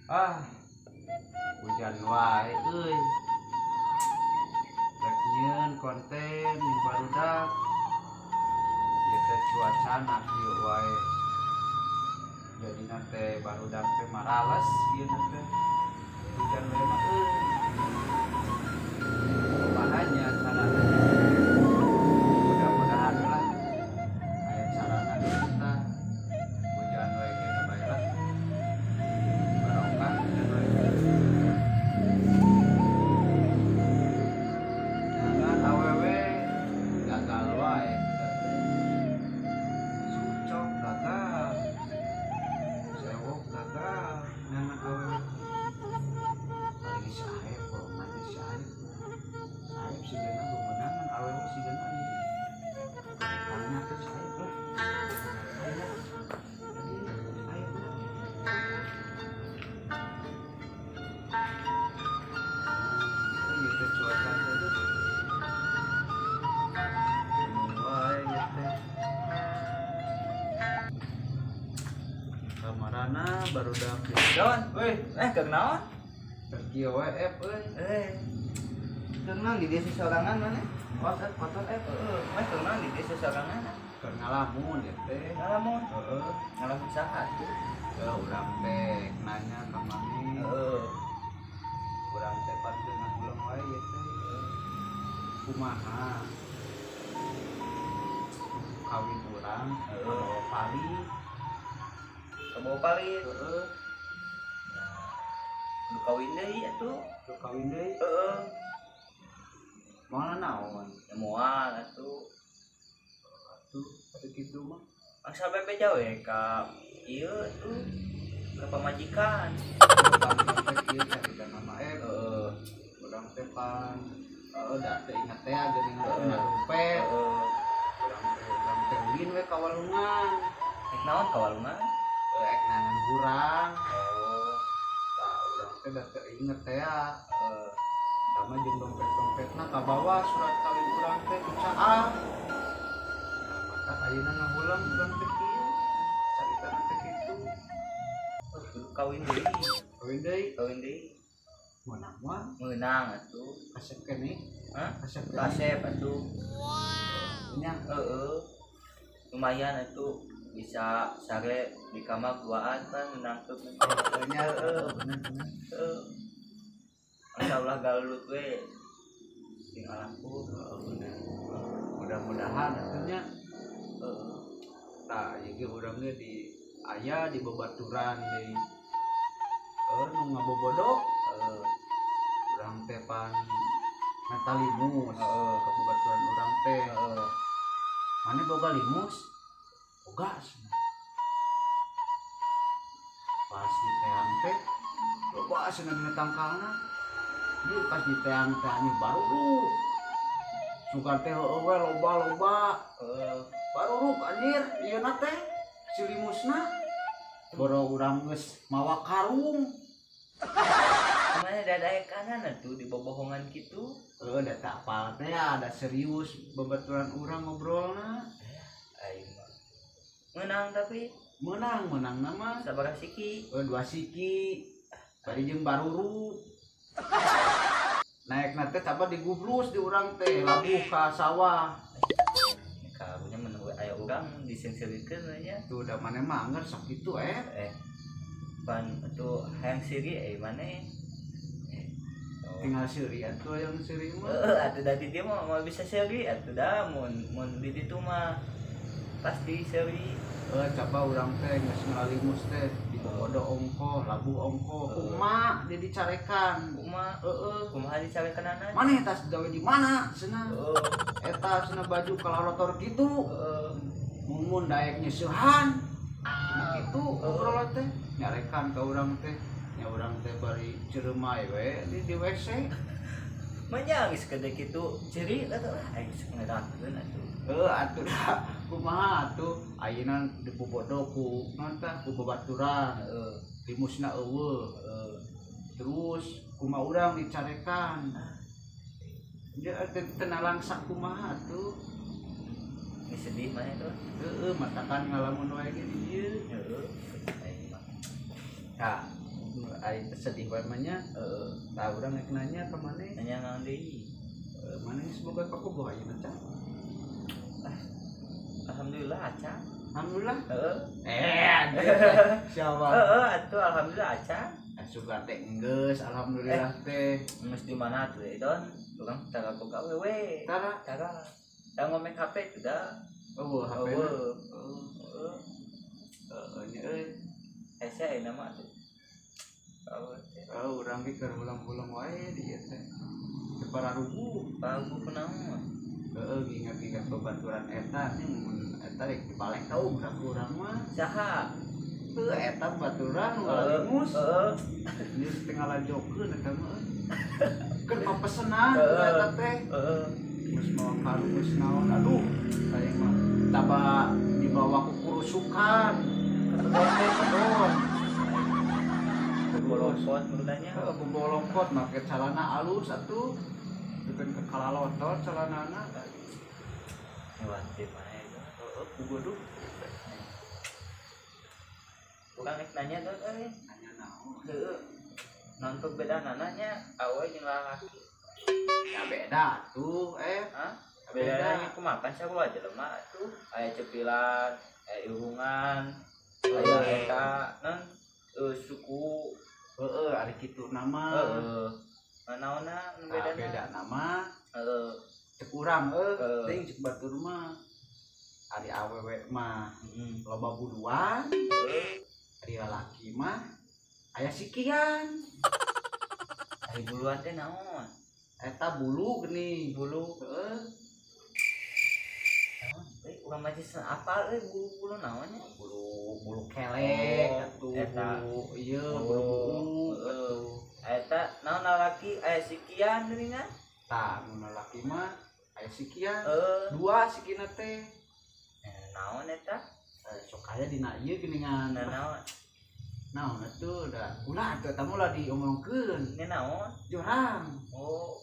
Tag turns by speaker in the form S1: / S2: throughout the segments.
S1: Ah, hujan wae euy. Rek nyieun konten jeung barudak. Ieu teh cuacana kieu wae. Jadina teh barudak teh marales ieu teh. Hujan wae mah euy. Kumaha nya carana? Mudah-mudahan lah aya carana kita. Hujan wae ge bae lah. Barokah hujan wae. Jangan awewe gagal wae kita teh. Sucok gagal, sewok gagal, jangan awewe. Paling si Aep, bohongan si Aep. Aep sigana bemenangan awewe sigana ieu. Tanya ke si Aep lah. Aya. Jadi Aep mah. Ieu teh cuaca teh tuh. Gunung wae ieu teh. Kamarana barudak
S2: Don,
S1: euy,
S2: keur naon?
S1: Keur kieu wae Ep euy.
S2: Keur naon di desa sorangan mana?
S1: Kotor kotor Ep.
S2: Heeh, mah keur naon di desa sorangan?
S1: Keur ngalamun ieu teh.
S2: Ngalamun.
S1: Heeh.
S2: Ngalamun saha tuh?
S1: Heuh, urang teh nanya ka maneh.
S2: Heeh.
S1: Urang teh pan teu ngahuleng wae ieu teh. Kumaha? Kawin urang
S2: Heeh.
S1: kabawa pali.
S2: Kabawa pali.
S1: Heeh.
S2: Kudu kawin deui atuh.
S1: Kudu kawin deui.
S2: Heeh.
S1: Moal naon?
S2: Ya moal atuh.
S1: Atuh, atuh kitu mah.
S2: Mangsa bebeja we ka ieu atuh ka pamajikan.
S1: Urang teh kieu caritana mah Ep.
S2: Heeh.
S1: Urang teh pan heeh da teu inget teh geuningan teh
S2: Heeh.
S1: na dompet.
S2: Heeh.
S1: Urang teh ulin we ka walungan.
S2: Rek naon ka walungan?
S1: Rek nangan hurang.
S2: Oh.
S1: Tah urang teh da teu inget teh.
S2: Heeh.
S1: Tama jeung dompet-dompetna kabawa surat kawin urang teh ku caah. Nah, maka ayeuna ngahuleng urang teh kieu. Caritana teh kitu.
S2: Oh, kudu kawin deui.
S1: Kawin deui.
S2: Kawin deui.
S1: Meunang mah
S2: Meunang atuh.
S1: kasep keneh.
S2: Hah?
S1: Kasep keneh.
S2: Kasep atuh.
S1: Nya.
S2: Heeh. Lumayan atuh bisa sare di kamar duaan kan menang tuh.
S1: Heeh nya heeh bener bener.
S2: Heeh. Masa ulah galut we. Tinggal laku.
S1: Heeh bener. Mudah-mudahan atuh nya.
S2: Heeh.
S1: Tah ieu ge urang ge di aya di babaturan deui. Heuh nu ngabobodo
S2: Heeh.
S1: urang teh pan menta limus.
S2: Heeh.
S1: Ka babaturan urang teh.
S2: Heeh.
S1: Mane boga limus? Boga cenah. Pas diteang teh loba cenah dina tangkalna. Ieu pas diteang teh anjing baruruk. Sugan teh heueuh we loba-loba.
S2: Heeh.
S1: Baruruk anjir ieuna teh si limusna. Boro urang geus mawa karung.
S2: Kamana dadaekanan atuh dibobohongan kitu?
S1: Heuh da teu apal teh ada serius babaturan urang ngobrolna.
S2: Aing mah. Meunang tapi
S1: Meunang meunangna mah.
S2: sabaraha siki?
S1: Heuh 2 siki. Bari jeung baruruk. Naekna teh coba digublus di urang teh labuh ka sawah.
S2: Karunya mun aya urang diseungseurikeun we nya.
S1: Tuh da maneh mah angger sok kitu
S2: Pan atuh hayang seuri maneh. Oh.
S1: Tinggal seuri atuh hayang seuri mah.
S2: Heeh, atuh da di dieu mah moal bisa seuri atuh da mun mun di ditu mah pasti seuri.
S1: Heuh coba urang teh geus ngalimus teh dibobodo ongkoh, labuh ongkoh. Kumaha di dicarekan?
S2: Kumaha?
S1: Heeh.
S2: Kumaha dicarekanana?
S1: Maneh tas gawe di mana cenah?
S2: Heeh.
S1: Eta cenah baju kalalotor kitu.
S2: Heeh.
S1: Mumun daek nyeusehan. Cenah kitu obrolan teh nyarekan ka urang teh. Nya urang teh bari ceureuy we di WC.
S2: Manya geus gede kitu ceuri atuh lah aing geus ngerakeun atuh.
S1: Heuh atuh da kumaha atuh ayeuna dibobodo ku naon tah ku babaturan.
S2: Heeh.
S1: Limusna eueuh.
S2: Heeh.
S1: Terus kumaha urang dicarekan. Dia teh teu nalangsak kumaha atuh.
S2: Ini sedih mah itu.
S1: Heeh, matakan ngalamun wae ge di dieu.
S2: Heeh. Aing mah.
S1: Tah, Ai sedih wae mah nya.
S2: Heeh.
S1: Tah urang rek nanya ka maneh.
S2: Nanya naon deui?
S1: Maneh geus boga kabogoh ayeuna can?
S2: Alhamdulillah acan.
S1: Alhamdulillah.
S2: Heeh.
S1: Anjir. Siapa?
S2: Heeh, atuh alhamdulillah acan.
S1: Sugan teh geus alhamdulillah teh.
S2: Geus di mana atuh Don? Urang tara boga awewe.
S1: Tara.
S2: Tara. Tara ngomong HP tuh da.
S1: Oh, HP.
S2: Heeh.
S1: Heeh. Heeh nya euy.
S2: Hese ayeuna mah atuh.
S1: Oh, urang ge keur ulang-ulang wae di ieu teh. Teu pararuguh.
S2: Pararuguh kunaon?
S1: Heeh, nginget-nginget babaturan eta nya mun eta rek dibalik tau budak urang mah.
S2: Saha?
S1: Heuh, eta baturan ngalimus.
S2: Heeh.
S1: Geus teu ngalajokeun eta mah euy. Keur papesenan eta teh.
S2: Heeh.
S1: Geus mawa karung geus naon, aduh, saya mah taba dibawa ku kurusukan.
S2: Kedon teh
S1: kedon.
S2: Bolokot menurutnya.
S1: Heeh, bolokot make calana alus atuh. Bukan ke kalalotot calanana.
S2: Wajib mah eta.
S1: Heeh, kudu.
S2: Urang rek nanya Don euy.
S1: Nanya naon?
S2: Heeh. Naon perbedaanana nya awewe jeung lalaki?
S1: Ya beda tuh
S2: Hah? Bedana kumaha kan sarua jelema atuh. Aya cepilan, aya irungan, aya eta naon suku.
S1: Heeh, ari kitu nama.
S2: Heeh. Naonna nu bedana?
S1: Beda nama.
S2: Heeh.
S1: Cek urang euy, teuing cek batur mah. Ari awewe mah loba buluan. Ari lalaki mah aya sikian.
S2: Ari buluan teh naon?
S1: Eta bulu geuning.
S2: Bulu.
S1: Heeh.
S2: Naon? Euy, urang mah geus apal euy bulu-bulu naon nya?
S1: Bulu kelek atuh. Bulu ieu, bulu buuk atuh.
S2: Eta naon lalaki aya sikian geuningan?
S1: Tah, mun lalaki mah aya sikian. Dua sikina teh.
S2: Naon eta?
S1: Sok aya dina ieu geuningan.
S2: Naon?
S1: Naon atuh da ulah atuh eta mah ulah diomongkeun.
S2: Nya naon?
S1: Jorang.
S2: Oh.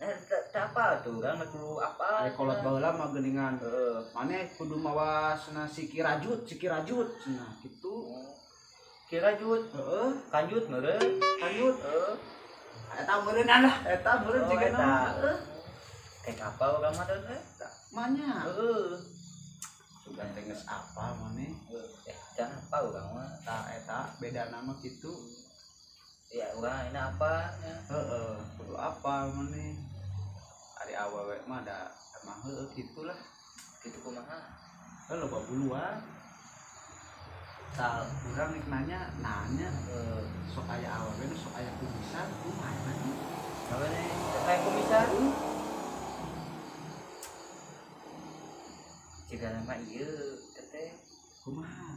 S2: Teh apa tuh urang mah kudu apal.
S1: Ari kolot baheula mah geuningan.
S2: Heeh.
S1: Maneh kudu mawa cenah siki rajut cenah kitu.
S2: Kirajut.
S1: Heeh.
S2: Kanjut meureun.
S1: Kanjut.
S2: Heeh.
S1: Eta meureun lah, eta meureun
S2: Oh,
S1: jiga
S2: eta.
S1: naon. Heeh.
S2: Kayak apa urang mah Don euy?
S1: Manya.
S2: Heeh.
S1: Sugan teh geus apal maneh.
S2: Can apa urang mah?
S1: Tah eta beda nama kitu.
S2: Ya urang ini apa nya?
S1: Heeh, kudu apal maneh. Ari awewe mah da emang heueuh kitulah.
S2: Kitu kumaha?
S1: Heuh loba buluan. Tah urang rek nanya, sok aya awewe nu sok aya kumisan kumaha eta teh?
S2: Awewe sok aya kumisan? Jigana mah ieu teh
S1: Kumaha?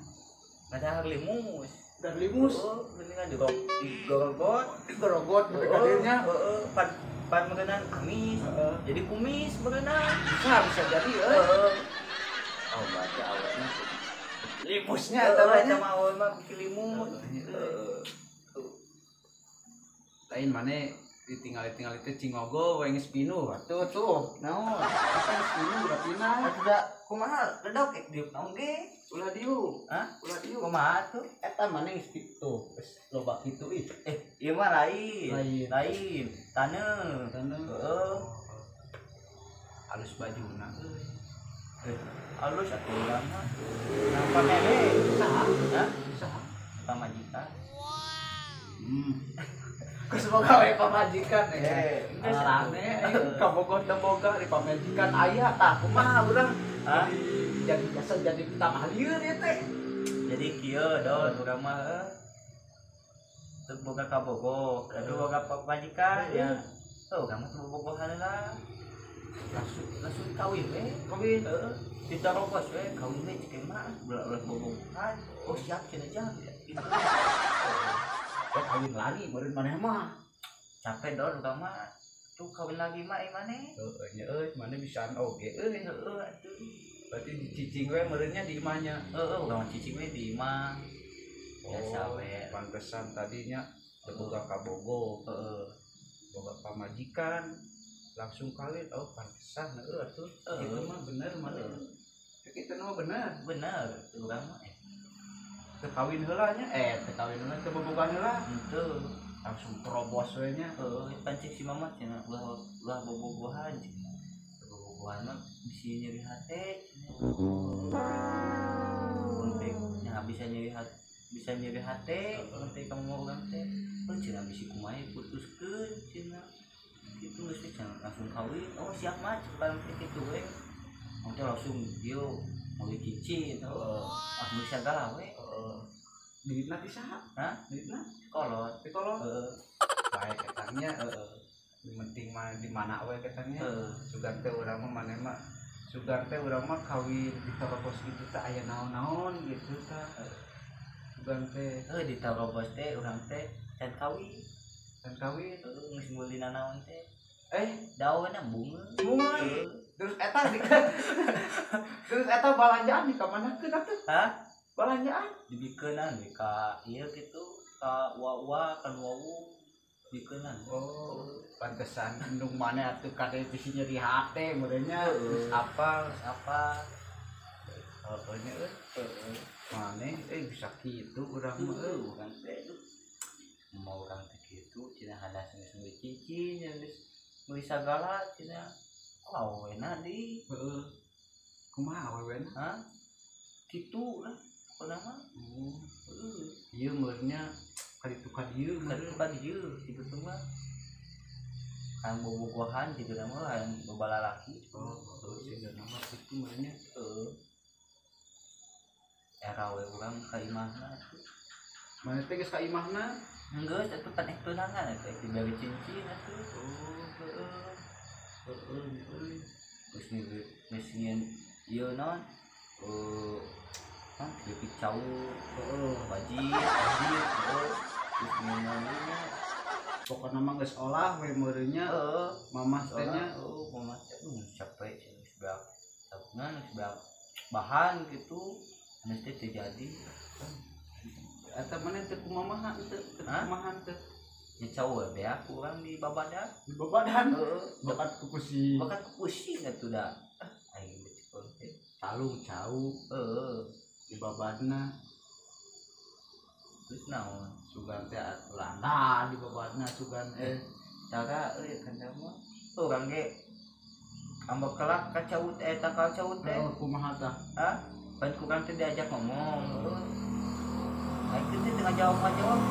S2: Padahal limus.
S1: Dan limus.
S2: Oh, mendingan juga digorogot,
S1: digorogot nepi ka dieu nya.
S2: Heeh, pan meureunnan amis.
S1: Heeh.
S2: Jadi kumis meureunnan.
S1: Bisa jadi euy.
S2: Heeh.
S1: Oh, berarti awetna limusnya
S2: Eta
S1: eta mah nya.
S2: mah awewe mah beuki limut.
S1: Heeh. Lain maneh ditinggal-tinggal teh cingogo we geus pinuh atuh tuh. Naon? Eta geus pinuh udah pinah.
S2: Atuh da kumaha ledok diuk naon ge?
S1: Ulah diuk.
S2: Hah?
S1: Ulah diuk.
S2: Kumaha tuh?
S1: Eta maneh geus kitu. Geus loba kitu ih.
S2: Ieu mah lain.
S1: Lain.
S2: Lain. Taneuh.
S1: Taneuh.
S2: Heeh.
S1: Alus bajuna euy.
S2: Alus atuh urang mah. Napa mere?
S1: Saha?
S2: Hah?
S1: Saha?
S2: Pamajikan.
S1: Geus boga we pamajikan
S2: Geus
S1: Rame kabogoh teu boga di pamajikan aya tah kumaha urang?
S2: Hah?
S1: Jadi jasa jadi tambah lieur ieu teh.
S2: Jadi kieu Don urang mah teu boga kabogoh, tapi boga pamajikan ya. Heuh, urang mah teu bobogohan lah. Langsung kawin we.
S1: Kawin.
S2: Heeh. Ditarokos we, kawin we cek mah ulah bobogohan. Oh siap cenah jang. Gitu.
S1: Ya kawin lagi meureun maneh mah.
S2: Capek Don urang mah. Tuh kawin lagi mah ai maneh.
S1: Heeh nya euy, maneh bisaan oge euy.
S2: Heeh atuh.
S1: Berarti dicicing we meureunnya di imahnya.
S2: Heeh, urang mah cicing we di imah. Biasa we.
S1: Pantesan tadinya teu boga kabogoh,
S2: Heeh.
S1: boga pamajikan langsung kawin. Oh, pantesan heuh atuh. Kitu mah bener maneh. Kitu mah bener.
S2: Bener, urang mah.
S1: Teu kawin heula nya, teu kawin heula teu bobogohan heula.
S2: Henteu.
S1: Langsung terobos we nya.
S2: Heeh, pancik si mama cenah ulah ulah bobogohan cenah. Teu bobogohan mah bisi nyeri hate cenah. Untuk nya bisa nyeri hate, bisa nyeri hate untuk kamu mau urang teh. Oh cenah bisi kumaha putuskeun cenah. Kitu geus teh cenah langsung kawin. Oh siap mah cepat teh kitu we. Mun teh langsung ieu meuli cincin. Heeh. Ah meuli sagala we.
S1: Heeh. Duitna ti saha?
S2: Hah?
S1: Duitna?
S2: Kolot.
S1: Ti kolot.
S2: Heeh.
S1: Bae ketangnya.
S2: Heeh.
S1: Penting mah di mana we ketangnya.
S2: Heeh.
S1: Sugan teh urang mah maneh mah sugan teh urang mah kawin di terobos gitu teh aya naon-naon gitu tah. Sugan teh
S2: Heuh di terobos teh urang teh can kawin.
S1: Can kawin.
S2: Heeh, geus meuli nanaon teh.
S1: Eh,
S2: Daunna bunga.
S1: Bunga.
S2: Heeh.
S1: Terus eta di terus eta balanjaan di kamanakeun atuh?
S2: Hah?
S1: Balanjaan
S2: dibikeunan we ka ieu kitu ka wa-wa kan wawu bikeunan.
S1: Oh, pantesan indung mana atuh kade bisi nyeri hate meureunnya
S2: Heeh.
S1: geus apal.
S2: Terus apa?
S1: Heeh nya euy.
S2: Heeh.
S1: Maneh euy bisa kitu urang mah euy.
S2: Heeh, urang teh aduh. Mau urang teh kitu cenah hadas geus meuli cincin geus meuli sagala cenah. Awena deui.
S1: Heeh. Kumaha awewena?
S2: Hah? Kitu lah pokona mah.
S1: Oh,
S2: Heeh.
S1: ieu meureunnya kaditu ka dieu
S2: Kaditu
S1: meureun.
S2: ka dieu kitu teh mah. Hayang bobogohan jiga mah hayang loba lalaki.
S1: Oh, heeh sigana mah kitu meureunnya.
S2: Heeh. Era we urang ka imahna atuh.
S1: Maneh teh geus ka imahna?
S2: Geus atuh pan ek tunangan atuh ek dibere cincin atuh.
S1: Oh,
S2: Heeh.
S1: heeh nya euy.
S2: Geus geus nyieun ieu naon? Naon keripik cau,
S1: Heeh.
S2: wajit, wajit, heeh. Geus nyieun naon deui nya?
S1: Pokona mah geus olah we meureunnya
S2: Heeh.
S1: mamah teh nya.
S2: Heeh, mamah teh capek geus beak. Tabungan geus beak bahan gitu. Geus teh teu jadi.
S1: Eta maneh teu kumamaha teu teu
S2: Hah?
S1: kumahan teu.
S2: Nya cau we beak urang di babadan.
S1: Di babadan.
S2: Heeh.
S1: Bakat kupusing.
S2: Bakat pusing atuh da. Ah, aing mah cek teh.
S1: Talung cau
S2: Heeh.
S1: di babadna.
S2: Terus naon?
S1: Sugan teh landa di babadna sugan eh.
S2: Cara euy kan mah. Urang ge ambek kelak ka cau teh eta ka cau teh.
S1: Heeh, kumaha tah?
S2: Hah? Pan kurang teh diajak ngomong. Heeh. Aing teh teu ngajawab-ngajawab.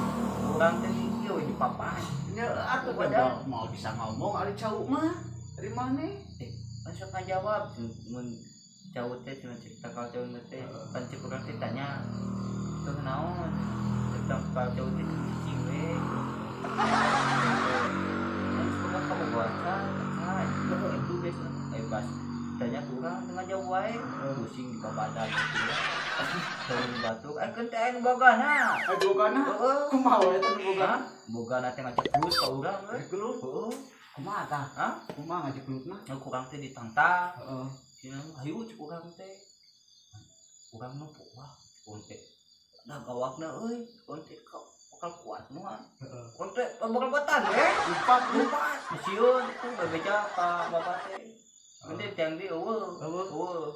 S2: Urang teh ieu di papan.
S1: Nya atuh
S2: Badan.
S1: mau bisa ngomong ari cau mah. Ari maneh?
S2: Pan sok ngajawab mun cau teh cenah cerita ka cau teh.
S1: Heeh.
S2: Pan cek urang teh tanya. Tuh naon? Cerita ka cau teh cicing we. Kan sekolah kamu baca, kan itu biasa. Pas tanya kurang tengah jauh wae, pusing di babadan gitu ya. Turun batuk, kan teh anu bogana.
S1: Eh bogana?
S2: Heeh.
S1: Kumaha we eta nu bogana?
S2: Hah? Bogana teh ngaceklus ka urang we.
S1: Ngaceklus?
S2: Heeh.
S1: Kumaha tah?
S2: Hah?
S1: Kumaha ngaceklusna?
S2: Nya kurang teh ditantang.
S1: Heeh.
S2: Cenah hayu cek urang teh. Urang mah wah, urang teh. Dah gawakna euy, urang teh bakal kuat moal.
S1: Heeh.
S2: Urang teh bakal kuatan we.
S1: Lupa,
S2: Lupa. Sieun itu bebeja ka bapak teh. Gede tiang di eueuh.
S1: Eueuh.
S2: Eueuh.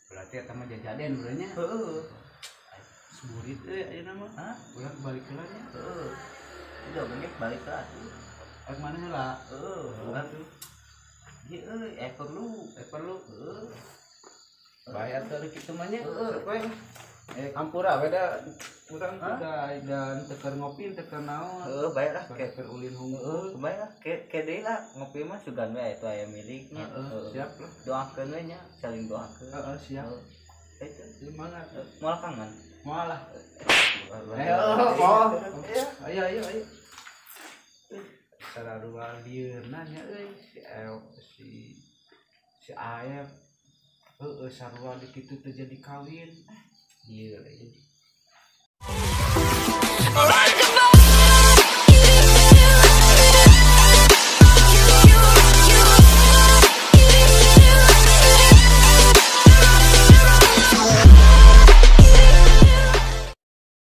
S1: Berarti eta mah jajaden urangnya.
S2: Heeh.
S1: Seburit euy ayeuna mah.
S2: Hah?
S1: Urang balik heula nya.
S2: Heeh. Udah gede balik lah atuh.
S1: Ek mana heula?
S2: Heeh, urang tuh. Ieu euy, perlu.
S1: Perlu.
S2: Heeh.
S1: Bae atuh kitu mah nya.
S2: Heeh.
S1: Sok we. Hampura we da urang
S2: Hah?
S1: da teu keur ngopi teu keur naon.
S2: Heeh, bae lah
S1: Ke
S2: ke
S1: keur ulin hungkul.
S2: Heeh, bae lah ke ke deui lah ngopi mah sugan we itu aya miliknya.
S1: Heeh, siap lah.
S2: Doakeun we nya, saling doakeun.
S1: Heeh, siap.
S2: Heeh. Itu
S1: Semangat.
S2: moal kangen.
S1: Moal lah.
S2: Ayo,
S1: oh. Ayo ayo ayo. Sararua lieurna nya euy si si si Aep. Heeh, sarua di kitu teu jadi kawin. Lieur euy.
S3: Like a